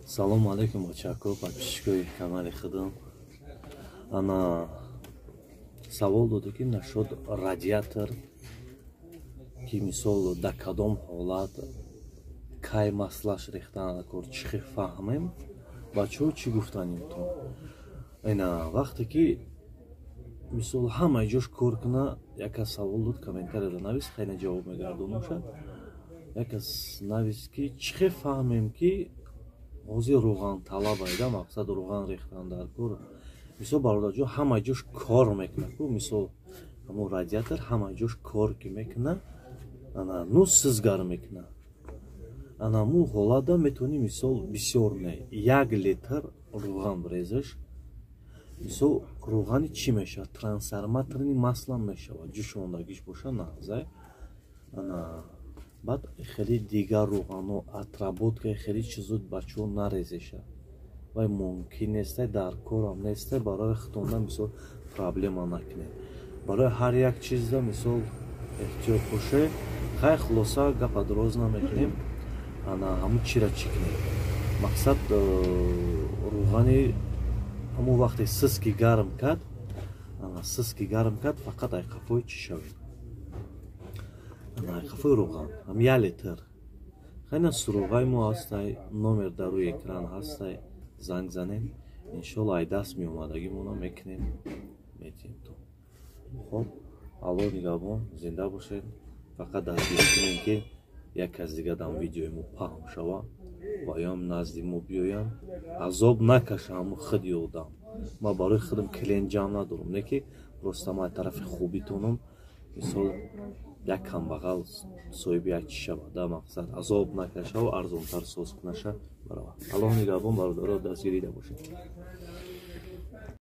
Салому алейкум, бачако, подписчикои канали худам. Ана, савол дода, ки нашуд радиатор, ки мисол дар кадом ҳолат, кай маслаш рехтан кор, чӣ хел фаҳмем? Бачаҳо, чӣ гуфтанимтон? Ина, вақте ки мисол ҳамаи ҷош кор куна. Як кас савол дод, комментарияда навис, хайна ҷавоб мегардонумша. Як кас навис, ки чӣ хел фаҳмем, ки ҳозир рӯғанталаб айда, мақсад рӯған рехтан дар кор. Мисол, бародарҷон, ҳамаи ҷош кор мекунад ку, мисол, ҳамон радиатор ҳамаи ҷош кор ки мекуна, ана ну сизгар мекуна, анаму ҳолатда метавонӣ, мисол, бисёр не, 1 литр рӯған бирезаш. Мисол, рӯғани чӣ мешавад? Трансформаторный масло мешавад, ҷӯшондагиш боша нағзай. Ана баъд хеле дигар рӯғано, отработка, хеле чизо, бачаҳо, нарезеша, вай мумкин нестай, дар корам нестай. Барои хитонда, мисол, проблема накунед. Барои ҳар як чизда, мисол, эҳтиёт боше. Хай, хулоса, гапа дроз намекунем. Ана ҳамун чира чӣ кунем? Мақсад, рӯғани ҳамун вақте сиски гарм кард, сиски гарм кард, фақат айқафои чӣ шавед? Айқафои рӯған, ҳам 1 литр. Хайна, суроғаи мо ҳастай, номер дар рӯи экран ҳастай, занг занем. Иншолло, ай даст меомадагимона мекунем, метиҳем то. Хоб, Аллоҳ нигаҳбон, зинда бошед. Фақат дастгирӣ кунем, ки як кас дига дар видеои мо паҳн шава ва ёам назди мо биёянд, азоб накаша ҳамун худи одам. Ман барои худам клиент ҷамъ надорам, не ки просто ман тарафи хубитонам. Мисол, як камбағал соҳиби як чӣ шавад да, мақсад, азоб накашаву арзонтар соз кунаша барава. Аллоҳ нигаҳбон, бародаро, дастгирида бошед.